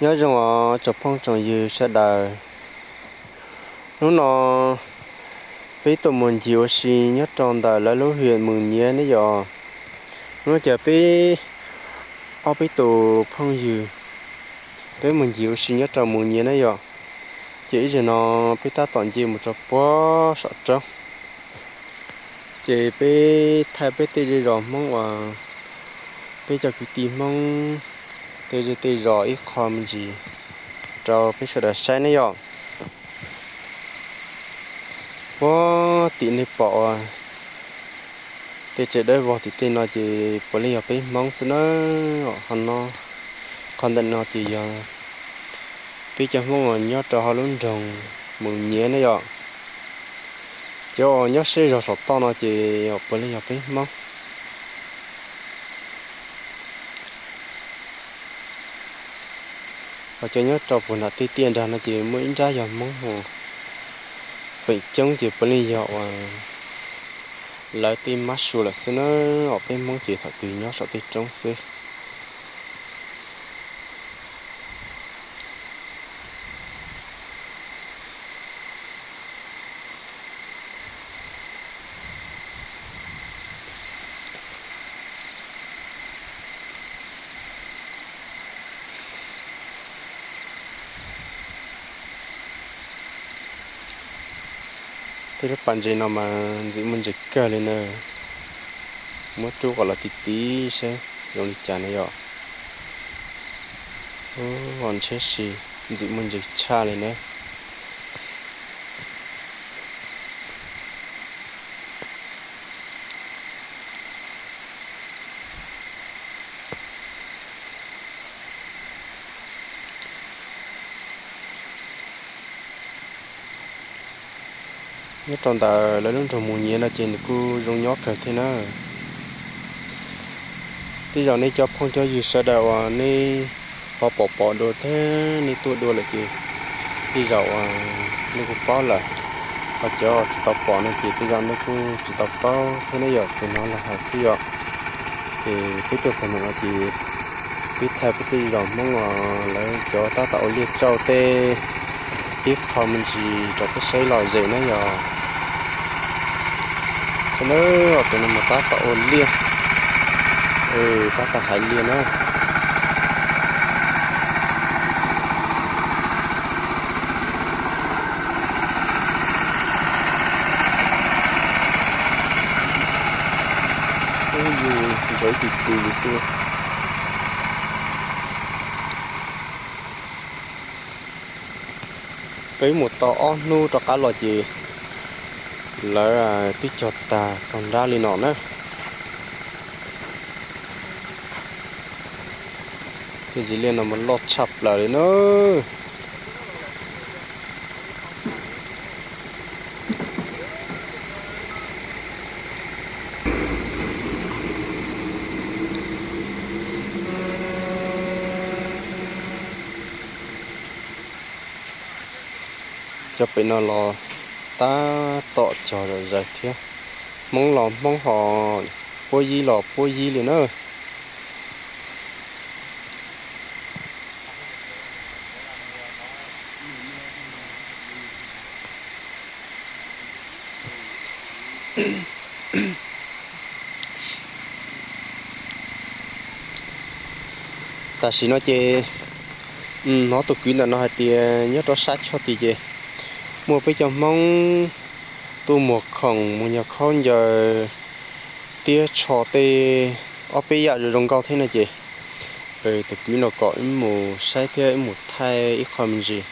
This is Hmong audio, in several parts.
Nyob zoo os tsoom phooj tsoom ywg sawv daws. Hnub no peb tuaj mus ncig ua si nyob rau ntawm lawv lub hiam Mus Nyiav ne yom. Hnub no ces peb ob peb tus phooj ywg peb mus ncig ua si nyob rau Mus Nyiav ne yom. Ces ib zaug no peb tab tom nce mus rau puag saum roob. Ces peb thaij peb tej zej zos Hmoob uas peb cov kwv tij Hmoob tej zej tej zos ib qho me ntsis rau peb sawv daws saib ne yom. Puag tim nej pom uas tej tsev dawb vog tim tej no ces puav leej yog peb Hmoob xwb na. Qhov ntawm no ces yog peb cov Hmoob uas nyob rau hauv lub nroog Mus Nyiav ne yom. Cov uas nyob seb zog saum toj no ces puav leej yog peb Hmoob. Ho cov nyob rau puag nram tej tiaj nrag no ces muaj ib nrab yog Hmoob, feem coob ces puav leej yog uas lawv tej mab sua lawm xwb na. Peb Hmoob ces thaum twg nyob saum tej roob xwb. Tej lub pas ntses no mas ntxim muaj ntses kawg li na. Muab rub kom los ti ti saib zoo li cas na yom. Ua ntshiab si, ntxim muaj ntses tshaj li na. Nyob rau ntawm lawv lub nroog Mus Nyiav no ces nws kuj zoo nyob kawg thiab na. Tej zaum nej cov phooj cov ywg sawv daws uas nej ho pom pom dua thiab nej tuaj dua lawm ces tej zaum uas nej kuj paub lawm. Ho cov tsis tau pom no ces tej zaum nej kuj tsis tau paub thiab ne yom, tus no los hais xwb yom. Ces peb tuaj txog ntawm no ces peb thaij peb tej zos Hmoob uas lawv cov tab tom ua liaj tsauj tej ib qho me ntsis rau peb saib lom zem na yom. Saib na, tus no mas tab tom ua liaj, tab tom hais liaj na. Ub, yus ntsoov ib tis tis xwb. Peb mus tau ob hnub rov qab los ces lawv twb cog tag txog nrab li no na. Tej zis liaj no mas loj tshaj plaws li na. Cov pem no los tab tom cog zom zaws thiab. Hmoob los Hmoob ho, puab yib los puab yib li na. Tam sim no ces hnov tus kwv ntawm no hais tias nyob rau sab choj tid ces muaj peb cov Hmoob tuaj muag khoom mus yos khaub ncaws thiab tsho tej ob peb yam zoo zoo nkauj thiab no ces tus kwv no kom wb mus saib thiab wb mus thaij ib qho me ntsis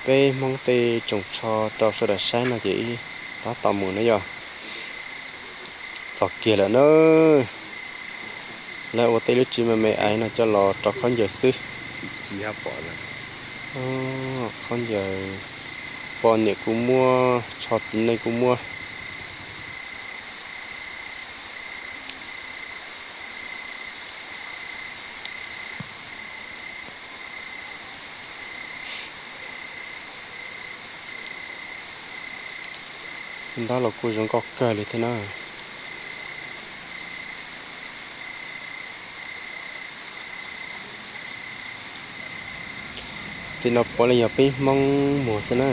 peb Hmoob tej tsoos tsho rau sawv daws saib no ces wb tab tom mus na yom. Txog kiag lawm na. Lawv ua tej lub tsev me me aiv no coj los rau khaub ncaws xwb. Khaub ncaws poj niam kuj muaj, tsho txiv neej kuj muaj. Ntab los kuj zoo nkauj kawg li thiab na. Tej no puav leej yog peb Hmoob muag xwb na.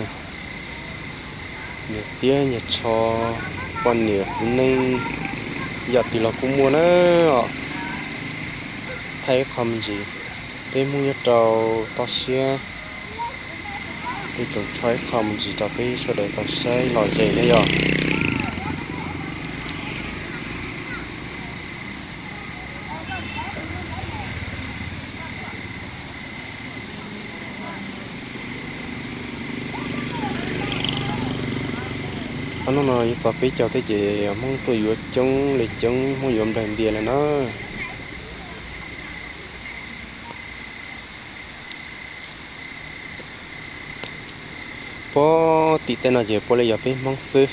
Nyias tiab nyias tsho, poj niam txiv neej, yam twg los kuj muaj na. Thaij ib qho me ntsis, peb Hmoob nyob rau toj siab, tej tsoos tsho ib qho me ntsis rau peb sawv daws tau saib lom zem na yom. Ob hnub no yuav txog peb caug thiab ces Hmoob tuaj yuav coob li coob, Hmoob yuav nplawg ntia lawm na. Puag tim tej no ces puav leej yog peb Hmoob xwb.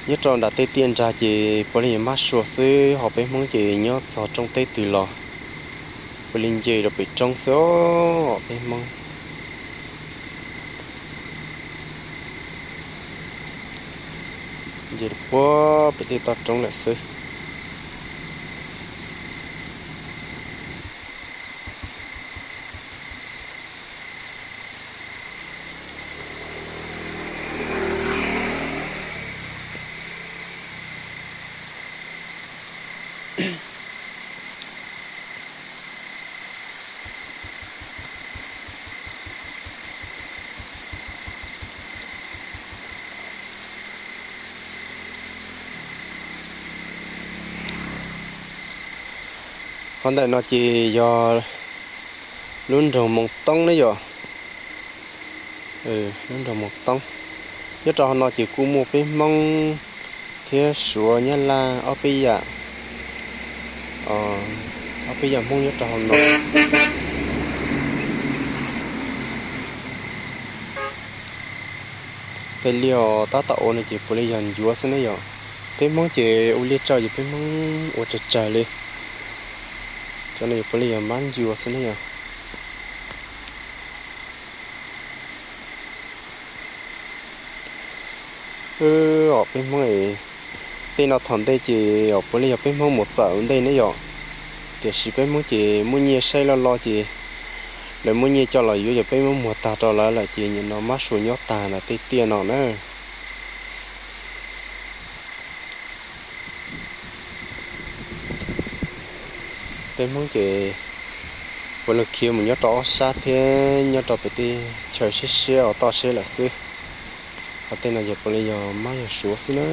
Nyob rau nram tej tiaj nrag ces puav leej yog mab sua xwb, ho peb Hmoob ces nyob txog roob teb twg los puav leej nce rau pem roob xwb os peb Hmoob. Nce puag pem tej toj roob lawm xwb. Qhov ntawm no ces yog lub nroog Moos Toob ne yom. Lub nroog Moos Toob. Nyob rau hauv no ces kuj muaj peb Hmoob thiab Suav Nyab Laj ob peb yam, ob peb yam Hmoob nyob rau hauv no. Tej liaj tab tom ua no ces puav leej yog ncuav xwb ne yom. Peb Hmoob ces ua liaj tsawg ces peb Hmoob ua tsawg tsawg li. Cov no puav leej yog mab ncuav xwb ne yom. Wb os peb Hmoob, tej no thaum ntej ces os puav leej yog peb Hmoob mus txawm ua ntej ne yom. Tiam sis peb Hmoob ces muaj nyiaj saib loj loj ces lawv muaj nyiaj coj los yuav, yog peb Hmoob muag tag rau lawv lawm ces nim no mab sua nyob tag ntawm tej tiaj no na. Peb Hmoob ces puav leej khiav mus nyob rau ob sab thiab nyob rau pem tej chaw siab siab hauv toj siab lawm xwb. Ho tej no ces puav leej yog mab yog suav xwb na.